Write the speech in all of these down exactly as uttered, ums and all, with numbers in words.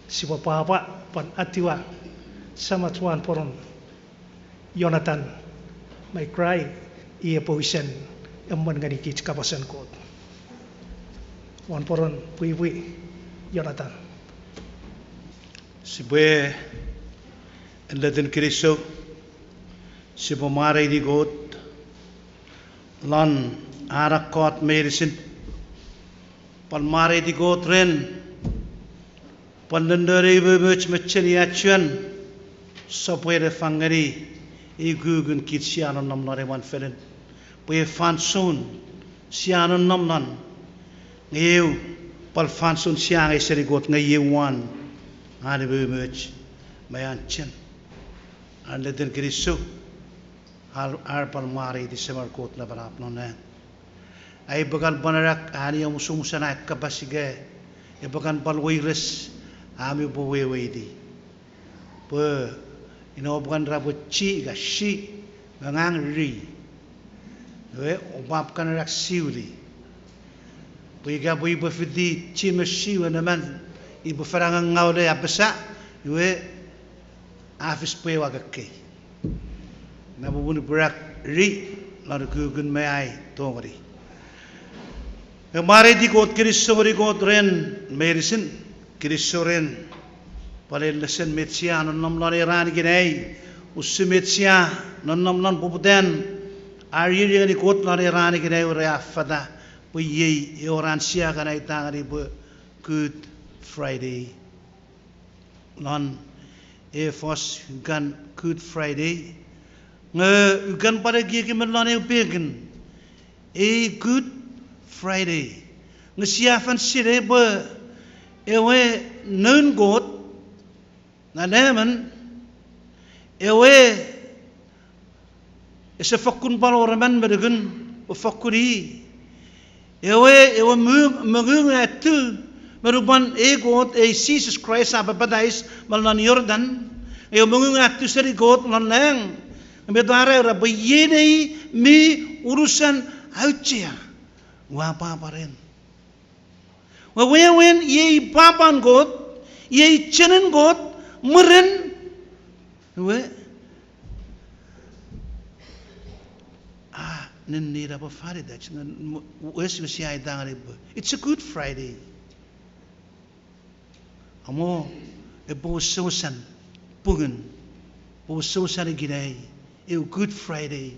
Sipwe pwapwa pwan etiwa Samach won poron Jonathan Mekrai, i epwe wisen emwen ngeni kich kapasen Kot. Won poron pwipwi Jonathan. Sipwe enletin kinisou, sipwe mwareiti Kot lon an kokkot meinisin, pwan mwareiti Kot ren pwan nonnon ei umoumoch me cheniachuan sopweno fangeni ei ukukun kich sia nonnom non ei mwan felin. Pwe ei fansoun sia nonnom non, nge eu pwal fansoun sia angei seni Kot nge eu won an umoumoch me an chen. An enletin kinisou, ar, ar pwal mwareiti Semer Kot napanap non nang. Ai pwe kan pwan erak ani omusomusen ai kapas ika epwe kan pwal weires ami pwe weweiti. Pwe ina pwe kan era pwe chi ika si, me ngang ri. Ewe, oupwap kan erak siwili. Pwe ika pwe ipwe fiti chi me si we neman, ipwe fen angang ngaule apasa, iwe, a fis pwe ewa kekkei. Ina popun ipwe erak ri lon ukukun me ai tongeni. E mwareiti Kot, kinisou ngeni Kot ren meinisin, kinisou ren pwal ei lesen met sia nonnom lon ei ran ikenai, usun met sia nonnom lon poputan ar ieie ngeni Kot lon ei ran ikenai, ure a affata pwe iei ewe ran sia kan aita ngeni pwe Good Friday. Lon ei fos kan Good Friday, nge ua kan pwal ekieki me lon eu pekin, ei Good Friday, nge sia fen sinei pwe ewe noun Kot, na lemon, ewe ese fokkun pwal wor emon me nukun pwe fokkun i. Ewe, ewe mu-, mongungu a tu me nupwen ei Kot, ei Jises Kraist a papatais me lon Jordan, ewe mongungu a tu seni Kot lon nang, nge met a era, era pwe iei nei mi unusen auchea, ua pwapwa ren. Wewen iei pwapwan Kot, iei chenin Kot, mwirin, ewe, a, nen nira pwe fanitach, nge, wes, wes sia aita ngeni pwe it's a Good Friday. Amo, epwe wesewesen pungun, pwe wesewesen ikenai, eu Good Friday.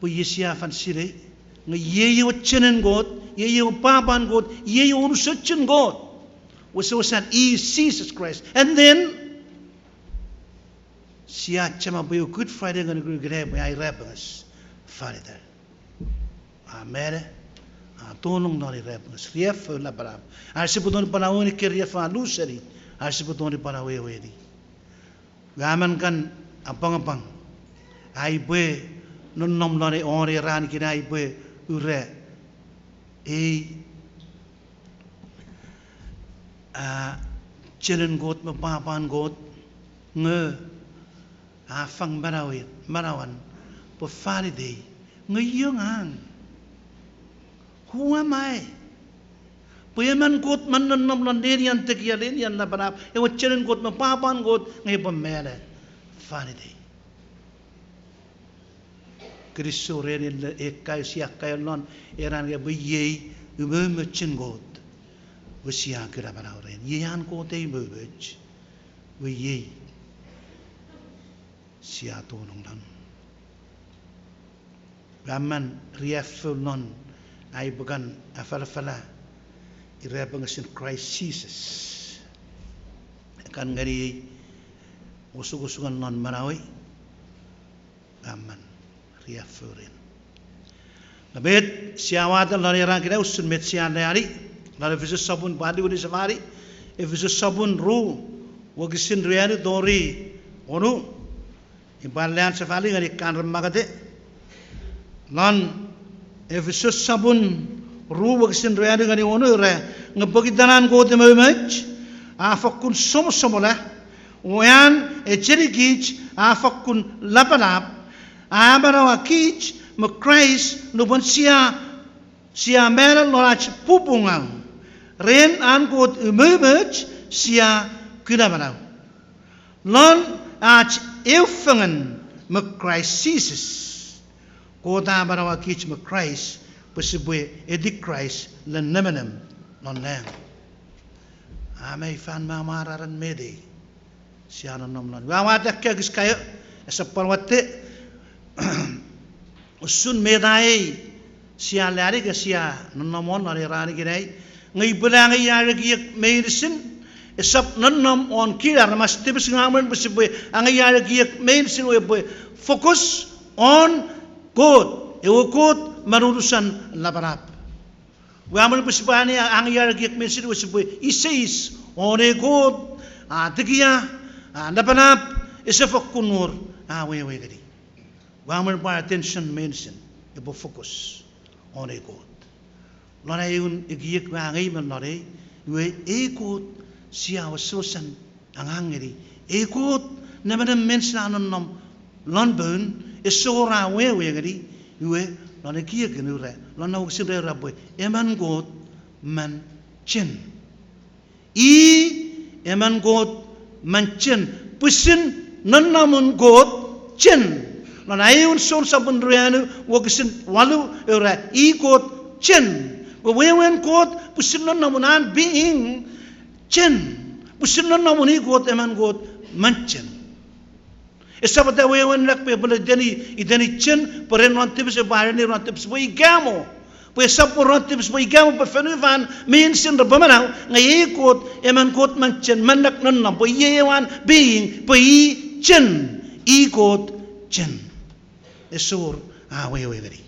Pwe iei sia fen sinei, nge iei ewe chenin Kot, iei ewe pwapwan Kot, iei ewe unusochun Kot. Wesewesen i Jises Kraist. And then, sia achema pwe eu Good Friday nge nukun ikenai pwe a irapenges faniter. A mano, a tonong non irapenges, riaffou napanap. Are sipwe tongeni pwan aweweni ekkei riaffou a lu seni, are sipwe tongeni pwan aweweni. Ua men kan apwangapwang, ai pwe nonnom lon ei, won ei ran ikenai pwe ura, ei, a, chenin Kot me pwapwan Kot, nge a fang manauan, manauan pwe fanitei, nge io ngang? Who am I? Pwe emon Kot mi nonnom lon nenian tekia, nenian napanap, ewe chenin Kot me pwapwan Kot, nge epwe mano fanitei. Kinisou ren ei, ei kaeo sia kaeo lon ei ran ikenai pwe iei umoumochun Kot, pwe sia kuna manau ren. Iei an Kot ei umoumoch, pwe iei sia tonong lon. Ua men riaffou lon ai pwe kan afalafala irapengesin Kraist Jises. Kan ngeniei osukosuken lon manauei, ua men riaffou ren. Nge met sia wata lon ei ran ikenai usun met sia alleani lon Efisus sopun, pwal liwini sefani, Efisus sopun ru, wokisin ruanu tori wonu. Upwe alleani sefani ngeni ekkan re makete. Lon Efisus sopun ru wokisin ruanu ngeni wonu, era, nge pokiten an Kot umoumoch a fokkun somosomola, o an echenikich a fokkun lapalap, a amanaua kich me Kraist nupwen sia, sia mano lon ach pupungau. Ren an Kot umoumoch sia kuna manau. Lon ach eu fengen me Kraist Jises, Kot a amanaua kich me Kraist pwe sipwe eti Kraist ren nemenem non nang. A mei fan me amwararen met ei sia nonnom non. Ua watte ekis kaeo, esap pwan watte usun met ei sia lani ika sia nonnom won non ei ran ikenai. Nge upwe angei ar ekiek meinisin, esap nonnom won kich aramas tipis, nge ua mochen pwe sipwe angei ar ekiek meinisin we pwe focus on Kot, ewe Kot mi unusen lapalap. Ua mochen pwe sipwe angei ar ekiek meinisin we sipwe iseis won ei Kot a tekia, a lapalap, ese fokkun wor a wewe ngeni. Ua mochen pwe attention meinisin epwe focus won ei Kot. Lon ai un ekiek ua angei me non ei, iwe ei Kot sia wesewesen angang ngeni. Ei Kot nemenem meinisin a nonnom lon poun, ese wor a wewe ngeni, iwe lon ekiekin ura, lon wokisin ra era pwe emon Kot man chen. I emon Kot man chen, pwisin nonnomun Kot chen. Lon Aewin Jon sopun ruanu wokisin walu era, i Kot chen. Wewen Kot pwisin nonnomun an being chen. Pwisin nonnomun i Kot emon Kot man chen. Esap ita wewen lak pwe epwe iteni, iteni chen pwe ren ron tipis epwe areni ron tipis pwe ikamo. Pwe esap pwe ron tipis pwe ikamo pwe fonufan meinisin repwe manau, nge ei Kot emon Kot man chen, man lak nonnom, pwe iei ewe an being, pwe i chen, i Kot chen. Ese wor a wewe ngeni.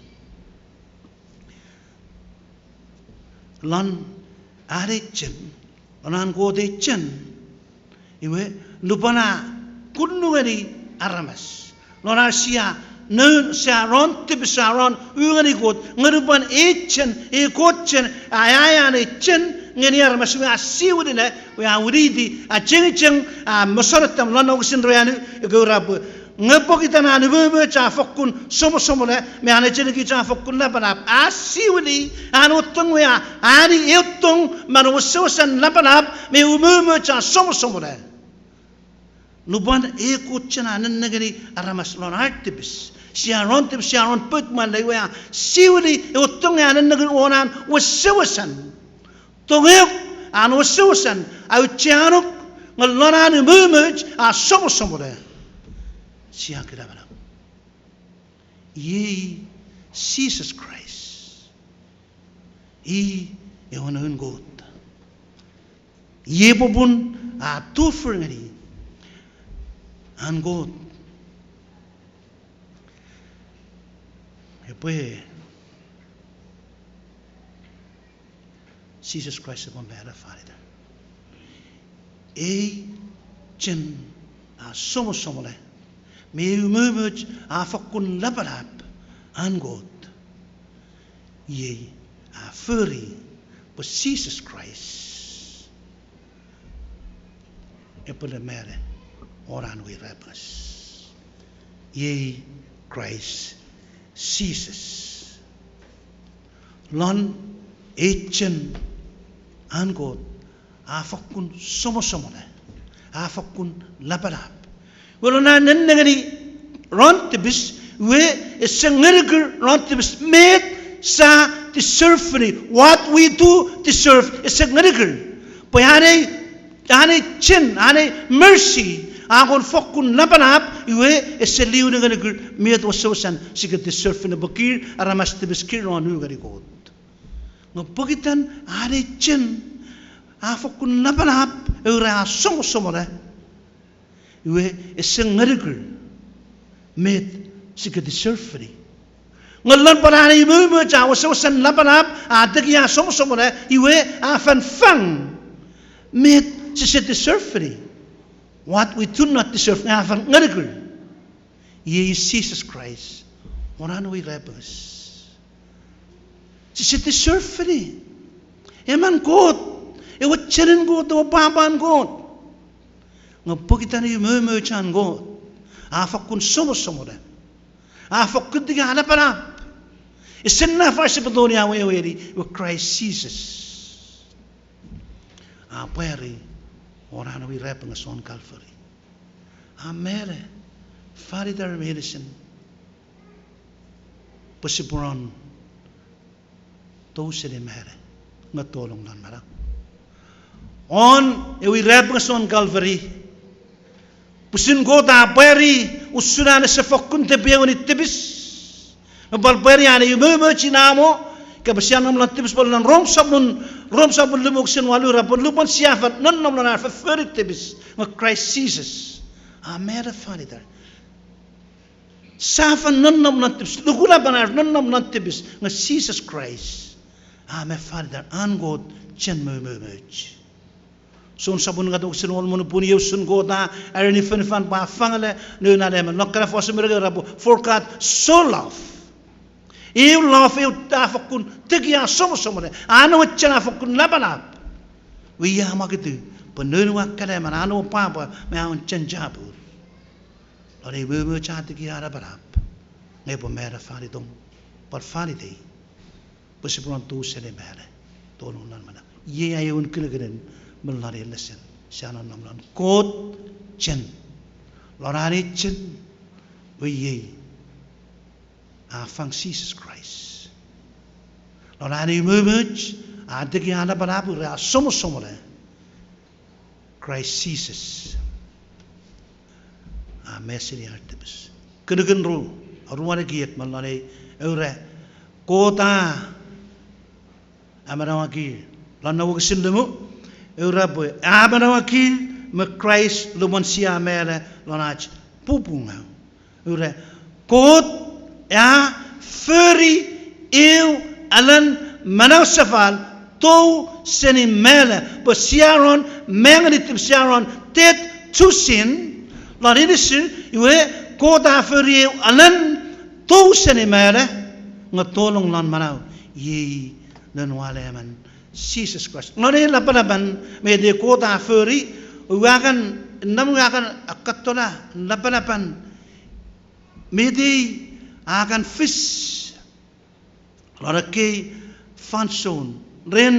Lon an ei chen, lon an Kot ei chen, iwe nupwen a kunnu ngeni aramas, lon ar sia, noun sia ron tipis, sia ron u ngeni Kot, nge nupwen ei chen, ei Kot chen, a aea an ei chen ngeni aramas, iwe a siwilila, iwe a winiti achengicheng, a mosonotam. Lon wokisin ruanu, ika ura pwe, nge pokiten an umoumoch a fokkun somosomola, me an echenikich a fokkun lapalap, a siwili an ewe tong we a ani ewe tong man wesewesen lapalap me umoumoch a somosomola. Nupwen ei Kot chen a nennengeni aramas lon ar tipis, sia ron tipis, sia ron pout mwala, iwe a siwili ewe tong a nennengeni won an wesewesen. Tongek an wesewesen, a aucheanuk, nge lon an umoumoch a somosomola. Sia kuna manau. Iei Jises Kraist. I ewe Noun Kot. Iei popun a tufur ngeni an Kot. Epwe Jises Kraist epwe mala fan itan. Ei chen a somosomola, me umoumoch a fokkun lapalap an Kot. Iei a fori pwe Jises Kraist epwe le mala won an we irapenges. Iei Kraist Jises. Lon ei chen an Kot a fokkun somosomola, a fokkun lapalap. Iwe lon an nennengeni ron tipis, iwe ese ngenikich ron tipis met sia deserve-ni, what we do deserve, ese ngenikich. Pwe anei, anei chen, anei mercy, a kon fokkun lapalap, iwe ese liwini ngenikich met wesewesen sike deserve-ni pwe kich aramas tipis, kich ron u ngeni Kot. Nge pokiten anei chen a fokkun lapalap, ura a somosomola, iwe ese ngenikich met sike deserve-ni. Nge lon pwan anei umoumoch a wesewesen lapalap, a tekia, somosomola, iwe a fen fang met sise deserve-ni. What we do not deserve, nge a fen ngenikich. Iei Jises Kraist, won an we irapenges. Sise deserve-ni. Emon Kot, ewe chenin Kot, ewe pwapwan Kot. Nge pokiten umoumoch an Kot a fokkun somosomola, a fokkun tekia, lapalap, ese naf ar sipwe tongeni aweweni, iwe Kraist Jises. A pwari won an ewe irapenges won Calvary. A mala faniter meinisin pwe sipwe ren tou seni mala nge tolong lon manau. Won ewe irapenges won Calvary, pwisin Kot a pwari usun an ese fokkun tipeeu ngeni tipis. Me pwal pwari an ewe umoumoch inamo, ika pwe sia nom lon tipis pwal lon Rom sopun, Rom sopun limu wokisin walu era pwe lupwen sia fen nonnom lon ar fofori tipis nge Kraist Jises a mala faniter. Sia fen nonnom lon tipis, lukulap an ar nonnom lon tipis nge Jises Kraist a mala faniter an Kot chen me umoumoch. Jon sopun unungat wokisin engon me nimu pun iei usun Kot a ereni fonufan pwe a fangeno noun we Aleman. Lon ekkena fosun me reke era pwe, for God so loved. Eu love, eu a fokkun tekia somosomole, an ewe chen a fokkun lapalap, iwe a makketiw pwe noun we Aleman, an ewe pwapwa me an chen chapur, lon ewe umoumoch a tekia lapalap, nge epwe mala fan itom, pwal fan itei, pwe sipwe ren tou seni mala, tolong lon manau. Iei aewin kinikinin me lon ei lesen sia nonnom lon Kot chen, lon an chen, iwe iei a fang Jises Kraist. Lon an umoumoch a tekia lapalap, ura a somosomole, Kraist Jises a mala seni ar tipis. Kinikin ru, aruan ekiek me lon ei, ura, Kot a amanauakir, lon wokisin limu, ura pwe a amanauakir me Kraist lupwen sia mala lon ach pupungau. Ura, Kot a fori eu alan manausefal tou seni mala pwe sia ren mengeni tipis, sia ren dead to sin, lon inisir, iwe Kot a fori eu alan tou seni mala nge tolong lon manau, iei noun we Aleman Jises Kraist. Lon ei lapalapan met Kot a fori, ua kan, nom ua kan akkatola lapalapan met a kan fis lon ekkei fansoun ren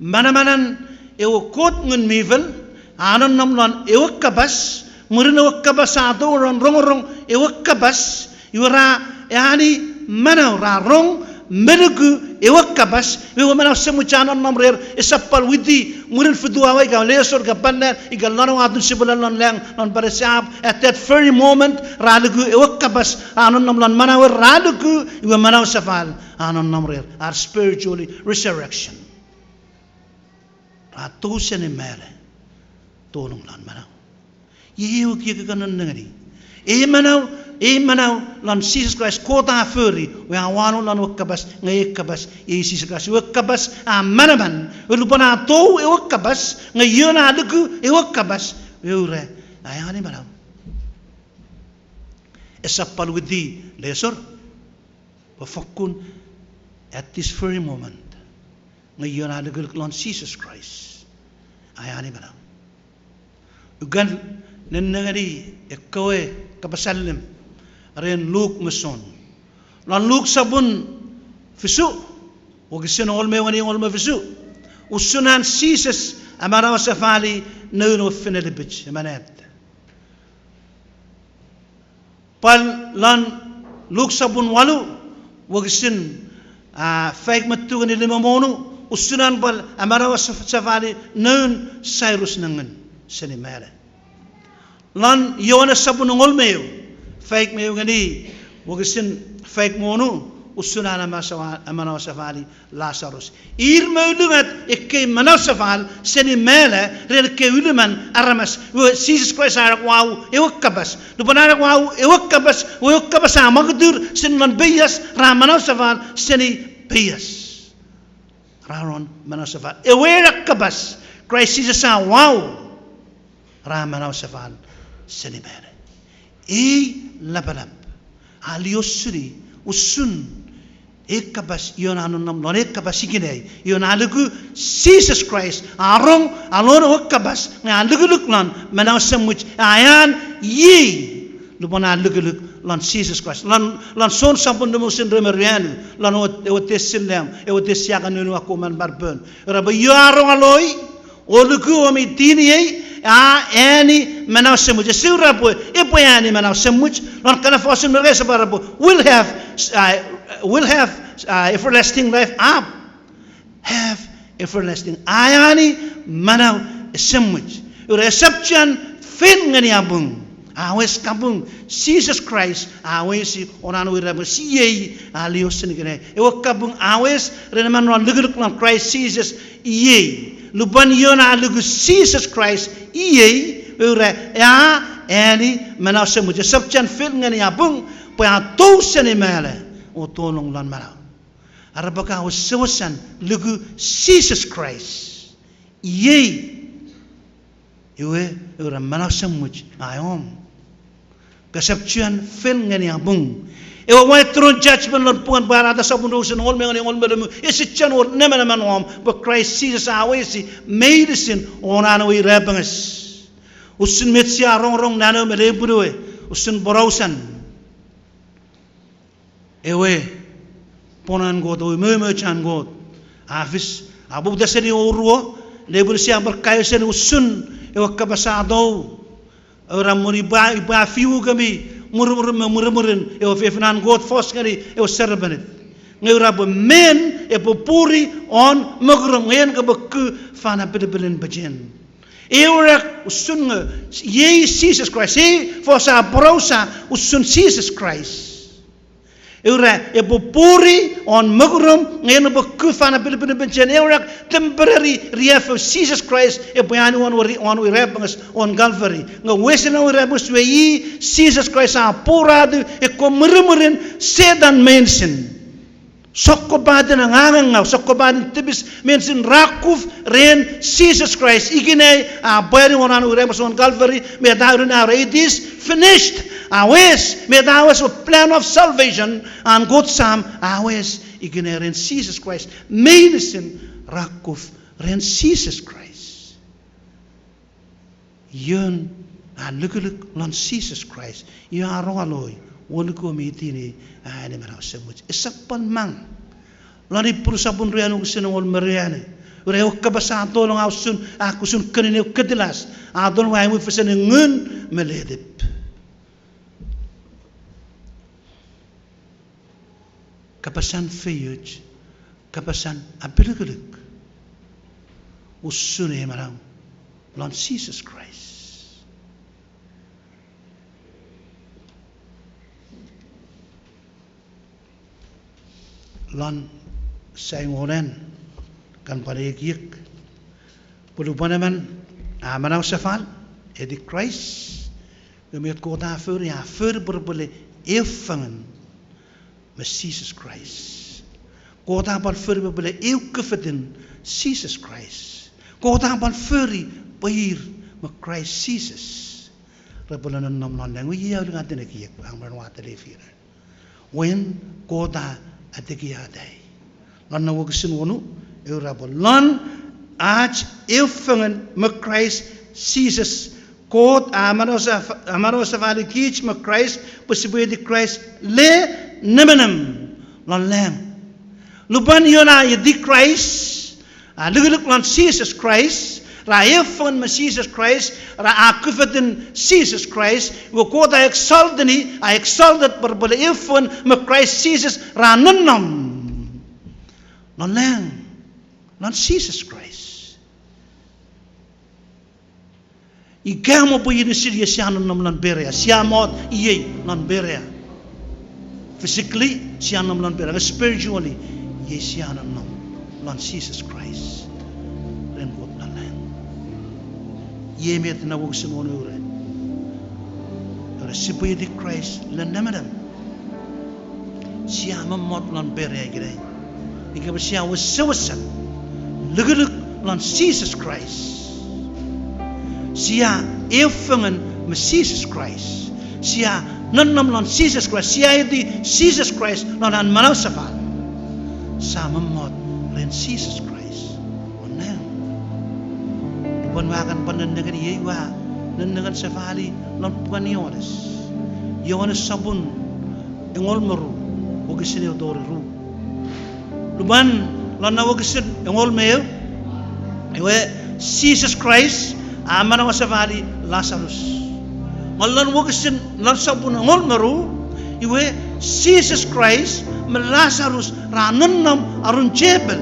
manamanan ewe Kot Ngun mi Fel a nonnom lon ewe kapas, mwirin ewe kapas a tou ren rongorong ewe kapas, iwe ra eani manau, ra rong me nuku ewe kapas, iwe ewe manau esemuch a nonnom rer esap pwal witi mwirin fitu awa ika lesor ika pwan ika lon ewe atun sipwele lon lang lon pwal esap, at that very moment ra nuku ewe kapas a nonnom lon manauer, ra nuku, iwe manausefal a nonnom rer, ar spiritually resurrection. Ra tou seni mala, tolong lon manau. Iei ewe ekiek ua kan nennengeni. Ei manau, ei manau lon Jises Kraist Kot a fori, iwe a wano lon ewe kapas, nge ei kapas iei Jises Kraist. Ewe kapas a manaman, iwe lupwen a tou ewe kapas, nge ion a nuku ewe kapas, iwe ura, a eani manau. Esap pwal witi lesor, pwe fokkun at this very moment, nge ion a lukuluk lon Jises Kraist a eani manau. Ua kan nennengeni ekkewe kapas allim ren Luk me Jon. Lon Luk sopun fisu, wokisin engol me ew ngeni engol me fisu, usun an Jises amanausefali noun we finelipich, emon at. Pwal lon Luk sopun walu, wokisin, a, faik me tiu ngeni limu me wonu, usun an pwal amanausefali noun Jairus nengin seni mala. Lon Joanes sopun engol me ew, faik me ew ngeni, wokisin faik me wonu, usun an amanausefali Lasarus. Ir me ulungat ekkei manausefal seni mala ren ekkei ulumen aramas. Iwe Jises Kraist a era wau ewe kapas. Lupwen a era wau ewe kapas, ewe kapas a mwakitur seni lon peias, ra manausefal seni peias. Ra ren manausefal. Ewe era kapas, Kraist Jises a wau, ra manausefal seni mala. Ei lapalap a liosuni usun ei kapas, ion a nonnom lon ei kapas ikenai, ion a luku Jises Kraist, a rong, a lon ewe kapas, nge a lukuluk lon manau esemuch, a eani iei lupwen a lukuluk lon Jises Kraist. Lon, lon Jon sopun limu wokisin rue me ruanu, lon ewe, ewe tesin lam, ewe tesin a kan nunu akkomw me parpon. Era pwe io a rong aloi, O luku o mi tiniei, a ani manau esemuch. Ese ura pwe epwe ani manau esemuch. Lon kana fosun Merika ese pwe will have, uh, will have, uh, everlasting life. A have everlasting. A ani manau esemuch. Ura esap chuen fel ngeni a pung. A wes kapung. Jises Kraist a wesi won an we irapenges iei, a liosen ikenai. Ewe kapung a wes ren emon mi lukuluk lon Kraist Jises iei. Lupwen ion a luku Jises Kraist iei, ura a ani manau esemuch. Esap chuen fel ngeni a pung, pwe a tou seni mala o tolong lon manau. Are pwe ka wesewesen luku Jises Kraist iei, iwe, ura manau esemuch a om. Kesap chuen fel ngeni a pung. Ewe white throne judgment lon puken Pwarata sopun rue wokisin engol me ngeni engol me limu, ese chuen wor nemenemen om, pwe Kraist Jises a wesi meinisin won an we irapenges. Usun met sia rongorong non ewe me lepunuwe, usun porausan ewe pwon an Kot, ewe umoumoch an Kot a fis, a poputa seni oruo, lepwin sia pwan kaeo seni usun ewe kapas a tou. Ura moni pwa, ipwe afiukemi mwirimwirum me mwirimwirin ewe fefin an Kot fos ngeni ewe serepenit. Nge ura pwe men epwe puri won mokurom nge en kopwe ku fan apilipilin pechen. Ewe ra usun nge, iei Jises Kraist, ei fos a porausa usun Jises Kraist. Ewe ra epwe puri won mokurom nge en epwe ku fan apilipilin pechen. Ewe ra temporary riaffou Jises Kraist epwe ani won we ri-, won we irapenges won Calvary. Nge wesen ewe irapenges we i Jises Kraist a puratiw ekkewe mwirimwirin Setan meinisin. Sokkopaten angangengaw, sokkopaten tipis meinisin ra kuf ren Jises Kraist ikenai a pwari won an we irapenges won Calvary, met a ureni ar, it is finished. A wes, met a wes, plan of salvation an Kot Sam a wes ikenai ren Jises Kraist. Meinisin ra kuf ren Jises Kraist. Ion a lukuluk lon Jises Kraist, ion a rongorong, o luku o mi tiniei, a ani manau esemuch. Esap pwan mang. Lon Ipru sopun ruanu wokisin engol me ruanu, ura ewe kapas a tolong a usun, a usun kenin ewe ketilas, a tolong a imufeseni ngun me letip. Kapasen feioch, kapasen apilukuluk usun ei manau lon Jises Kraist. Lon saingonen kan pwan ekiek pwe lupwen emon a manausefal, eti Kraist, nge met Kot a fori, a fori pwe repwele eu fengen me Jises Kraist. Kot a pwal fori pwe repwele eu kefetin Jises Kraist. Kot a pwal fori pwe ir me Kraist Jises repwele nonnom lon nang. Iei a ulungatin ekiek, ang meren wa tele fira. Wen Kot a atekiata. Lon na wokisin wonu, e ura pwe lon ach eu fengen me Kraist Jises, Kot a amanausefal-, amanausefalikich me Kraist pwe sipwe eti Kraist le nemenem lon lang. Lupwen ion a eti Kraist, a lukuluk lon Jises Kraist, ra eu fengen me Jises Kraist, ra a kefetin Jises Kraist, iwe Kot a exalteni, a exalted pwe repwele eu fengen me Kraist Jises ra nonnom lon lang, lon Jises Kraist. Ika mo pwe inisir iei sia nonnom lon Perea, sia mot iei lon Perea. Physically sia nom lon Perea, nge spiritually iei sia nonnom lon Jises Kraist, ren Kot lon lang. Iei met na wokisin wonu ura. Ura sipwe eti Kraist le nemenem. Sia mommot lon Perea ikenai. Ika pwe sia wesewesen lukuluk lon Jises Kraist, sia eu fengen me Jises Kraist, sia nonnom lon Jises Kraist, sia eti Jises Kraist lon an manausefal, sia mommot ren Jises Kraist lon lang. Lupwen ua kan pwan nennengeni iei, ua nennengeni sefali lon puken Ioanes, Ioanes sopun engol me ru, wokisin eu tori ru. Lupwen, lon na wokisin engol me eu, iwe Jises Kraist a manauasefali Lasarus. Nge lon wokisin, lon sopun engol me ru, iwe Jises Kraist me Lasarus ra nonnom arun chepel.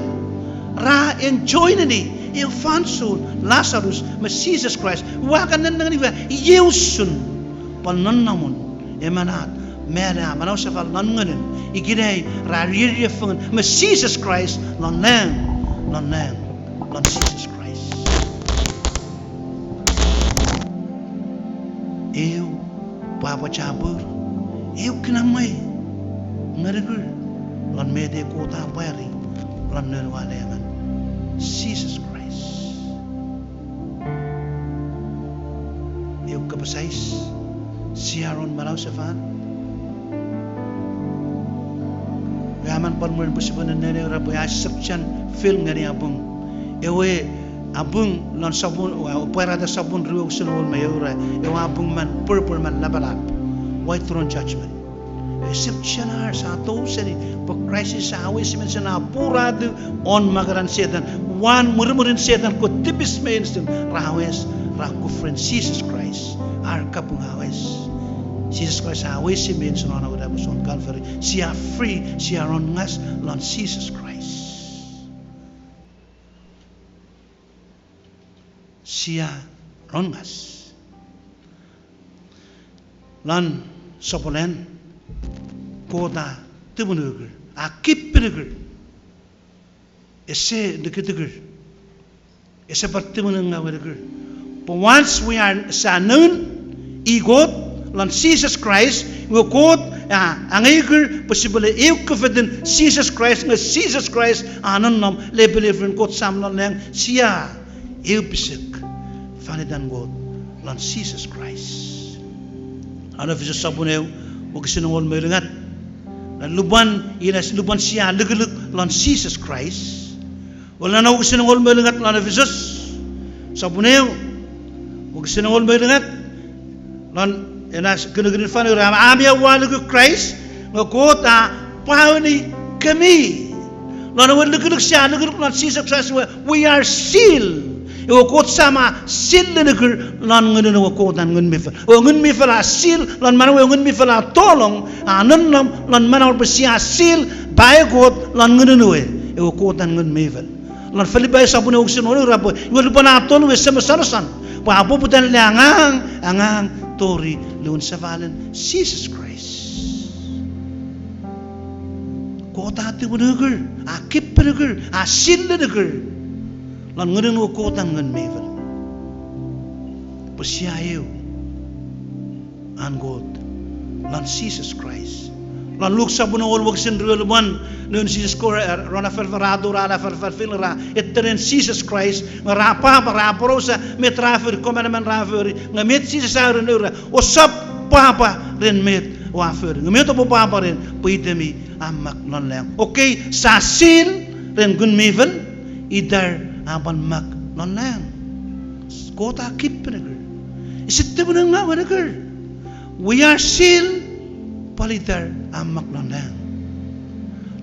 Ra enjoyni eu fansoun Lasarus me Jises Kraist. Ua kan nennengeni iwe iei usun pwan nonnomun emon at, mala a manauasefal lon ngunun, ikenai ra rieriefengen me Jises Kraist lon lang, lon lang, lon Jises Kraist. Eu pwapwa chapur, eu kinamwe ngonuk lon met ei Kot a pwari lon Noun we Aleemon, Jises Kraist. Eu kapas eis, sia ron manauasefal? Ua men pwan mwirin pwe sipwe nenneni ura pwe a sap chon fil ngeni apung. Ewe apung lon sopun, ua pwarata sopun rue wokisin engol me eu ura, ewe apung men purple, men lapalap, white throne judgment. Sap chon ar, sa tou seni pwe Kraist Jises a wes meinisin, a puratiw won makanan Setan, won mwirimwirin Setan, ekkewe tipis meinisin ra wes, ra kuf ren Jises Kraist, ar kapung a wes. Jises Kraist a wes meinisin won ewe irapenges won Calvary. Sia free, sia ron ngas lon Jises Kraist. Sia ron ngas. Lon soponon, Kot a tumunuokur, a kipenuokur, ese nikitukur, ese pwan tumunungawenuokur. Pwe once we are, sia noun i Kot lon Jises Kraist, iwe Kot a angeukur pwe sipwe le eu kefitin Jises Kraist, nge Jises Kraist a nonnom lepelefen Kot Sam lon lang, sia eu pisek fan itan Kot lon Jises Kraist. Lon Efisus sopun eu, wokisin engol me ulungat, lupwen, ina lupwen sia lukuluk lon Jises Kraist. Lon wokisin engol me ulungat lon Efisus sopun eu, wokisin engol me ulungat, lon, ena kinikinin fan ura, ami oua luku Kraist, nge Kot a pwauni kemi. Lon ewe lukuluk sia lukuluk lon Jises Kraist we, we are seal. Ewe Kot Sam a seal-nuokur lon ngunun ewe Kot an Ngun mi Fel. Ewe Ngun mi Fel a seal lon manauer, ewe Ngun mi Fel a tolong, a nonnom lon manauer pwe sia seal by God lon ngunun ewe, ewe Kot an Ngun mi Fel. Lon Filipai sopun eu wokisin wonu ura pwe, iwe lupwen a tonu ese mosonoson, pwe a poputa le angang, angang tori liwinsefalen Jises Kraist. Kot a tumunuokur, a kipenuokur, a seal-nuokur lon ngunun ewe Kot an Ngun mi Fel, pwe sia eu an Kot lon Jises Kraist. Lon Luk sopun engol wokisin rue, lupwen noun Jises kewe ron afanafan ra tou, ra afanafan fil, ra etenen Jises Kraist, nge ra pwapwa, ra aporausa met ra fori, commandment ra fori, nge met Jises a ura, ura, ousap pwapwa ren met oua fori, nge met oupwe pwapwa ren, pwe itemi a mak lon lang. Okay, sia seal ren Ngun mi Fel, itar a pwan mak lon lang. Kot a kipenuokur, ese tumunungawenuokur. We are seal, pwal itar a mak lon lang.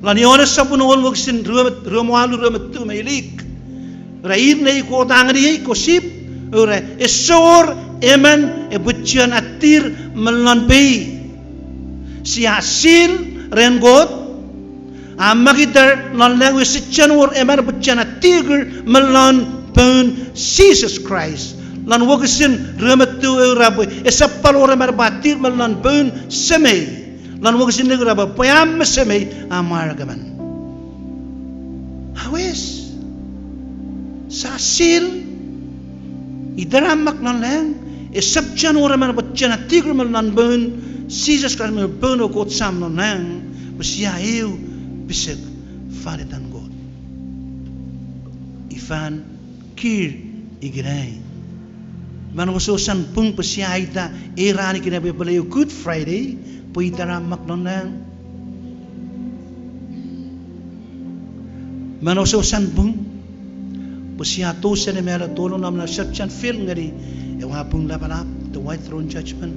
Lon Johanes sopun engol wokisin rue me, rue me walu, rue me tiu me ilik, ura, ir nei Kot a ngeniei ekkoch sip, ura, ese wor emon epwe chon attir me lon pei. Sia seal ren Kot, a mak itar lon lang, ese chon wor emon epwe chon attir me lon poun Jises Kraist. Lon wokisin rue me tiu ura pwe esap pwal wor emon epwe attir me lon poun Semei. Lon wokisin ilik ura pwe, pwe am me Semei amwarak emon. A wes. Sia seal, itar a mak lon lang, esap chon wor emon epwe chon attir me lon poun Jises Kraist me poun ewe Kot Sam lon lang, pwe sia eu pisek fan itan Kot. Ifan kir ikenai? Mano ousousan pung pwe sia aita ei ran ikenai pwe epwele eu Good Friday, pwe itar a mak lon lang? Mano ousousan pung pwe sia tou seni mala tolong nom na sap chon fil ngeni ewe apung lapalap, the white throne judgment?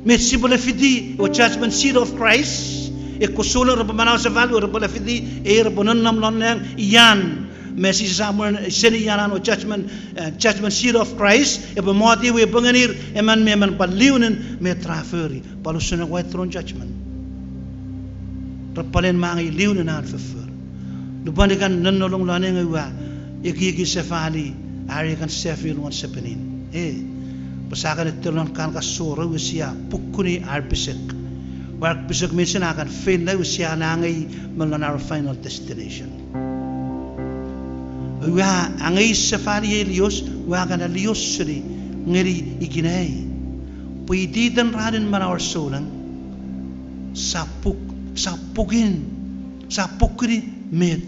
Met sipwe le fiti ewe judgment seat of Christ, ekkoch souleng repwe manausefal, repwe le fiti, ir repwe nonnom lon lang ian Me Jises a mwen seni ian an we judgment, eh, judgment seat of Christ, epwe moti we epwe ngenir emon me emon pwal liwinin met ra fori. Pwal usun ewe white throne judgment. Repwelen me angei liwinin an foffor. Lupwen ikan nonnolong lon nge ua ekieki sefali, are ikan sefil won sepenin. E, pwe sa kan etelon kan kasoro we sia pukkuni ar pisek. Ua pisek meinisin a kan feila we sia angei me lon our final destination. Ua angei sefali ei lios, ua kan lios seni ngeni ikenai. Pwe iteiten ranin manauer souleng, sa puk, sa pukin, sa pukkuni met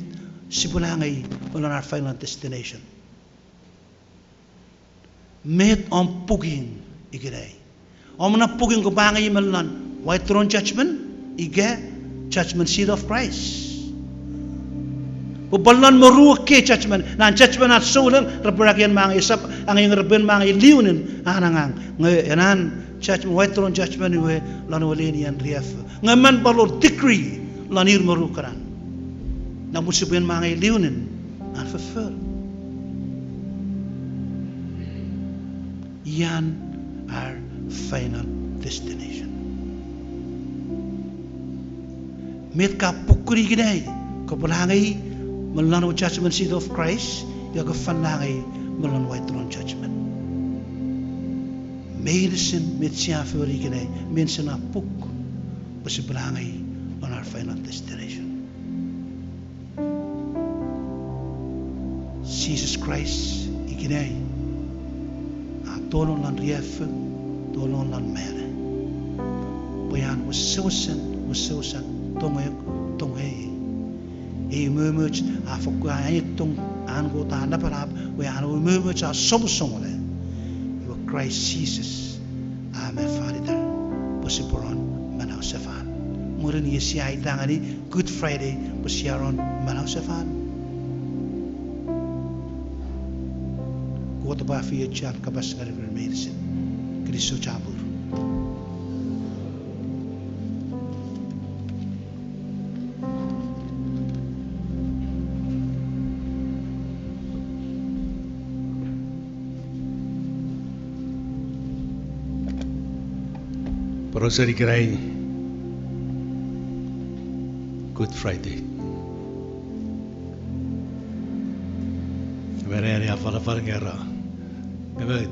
sipwe angei me lon our final destination. Met om pukin ikenai? Om na pukin kopwe angei me lon white throne judgment, ika judgment seat of Christ. Pwe pwal lon moru ekkei judgment, nan judgment an souleng, repwe rakian me angei, esap angei nge repwe me angei liwinin an angang. Nge enan judgment, white throne judgment iwe lon ewe lenien riaffou. Nge emon pwal wor decree lon ir moru kana. Nge pwe sipwe me angei liwinin an foffor. Ian our final destination. Met ka pukkuni ikenai, kopwe angei me lon ewe judgment seat of Christ, ika kopwe angei me lon white throne judgment. Meinisin met sia fori ikenai, meinisin a puk, pwe sipwe angei lon our final destination. Jises Kraist ikenai a tonong lon riaffou, tonong lon mano. Pwe an wesewesen, wesewesen tongek, tongei. Ei umoumoch a fokkun aek tong an Kot a napanap, pwe an umoumoch a somosomono. Iwe Kraist Jises a ma faniter pwe sipwe ron manausefan. Mwirin iei sia aita ngeni Good Friday pwe sia ron manausefan. Kot epwe afiochu an kapas ngeni ren meinisin. Kinisou chapur. Porausen ikenai, Good Friday. Ewe neni a afanafan nge ra, ewe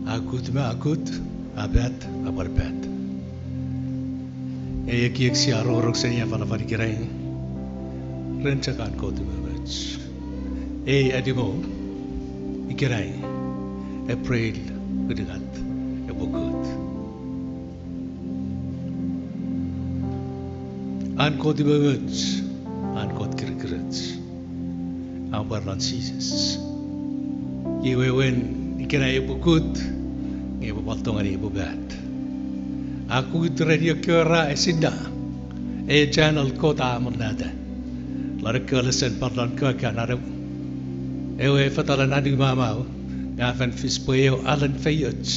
a kut me a kut, a pat, a pwan pat. Ei ekiek sia rongorong seni afanafan ikenai, ren chok an Kot umoumoch. Ei animo ikenai, April unungat, epwe kut. An Kot umoumoch, an Kot kirikiroch, a pwar lon Jises. Iwe wewen ikenai epwe kut, nge epwe pwal tongeni epwe pat. A kut ren ekkewe ra esinna ei channel Kot a amolata. Lon ekkewe lesen pwal lon kewe kan anu. Ewe fetalen anumamau, nge a fen fis pwe eu alen feioch.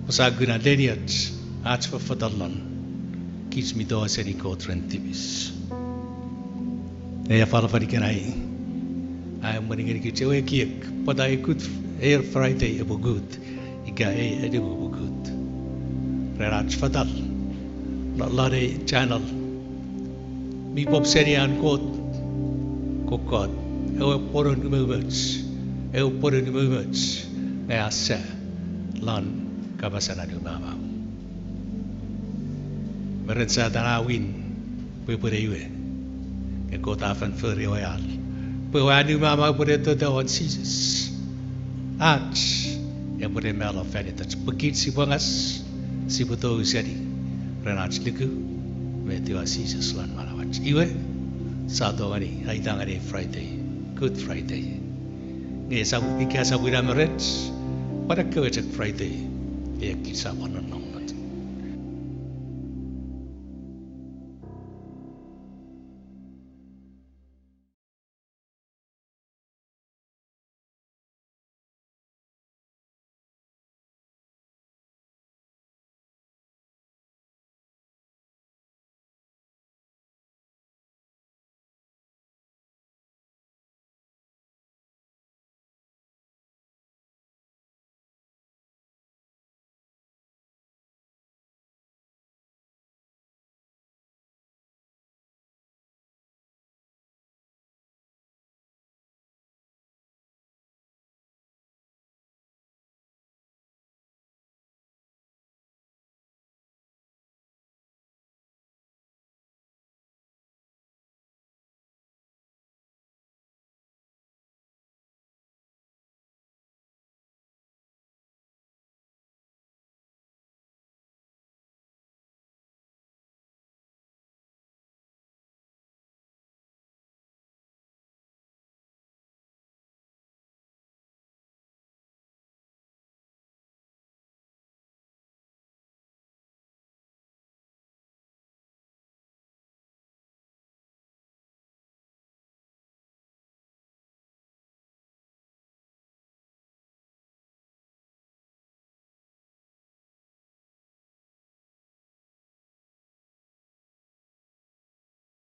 Pwe sa kuna lenioch ach fefetal lon kich mi towau seni Kot ren tipis. Ei afanafan ikenai a emweni ngenikich ewe ekiek pwata ei Good, ei Friday epwe kut, ika ei animo epwe kut. Ren ach fetal lon ei channel mi pop seni an Kot kokkot, ewe pwonen umoumoch, ewe pwonen umoumoch, nge a sa lon kapasen anumamau. Me ren Satan a win pwe epwene iwe, nge Kot a fen fori ewe al pwe ewe anumamau epwene tota won Jises. Ach epwene malo fan itach pwe kich sipwe ngas, sipwe tou seni ren ach luku me etiwa Jises lon manauach. Iwe, sa tongeni aita ngeni Friday, Good Friday. Nge ika esap ina me rech, pwan ekkewe chok Friday, e kich sa pwan nonnom.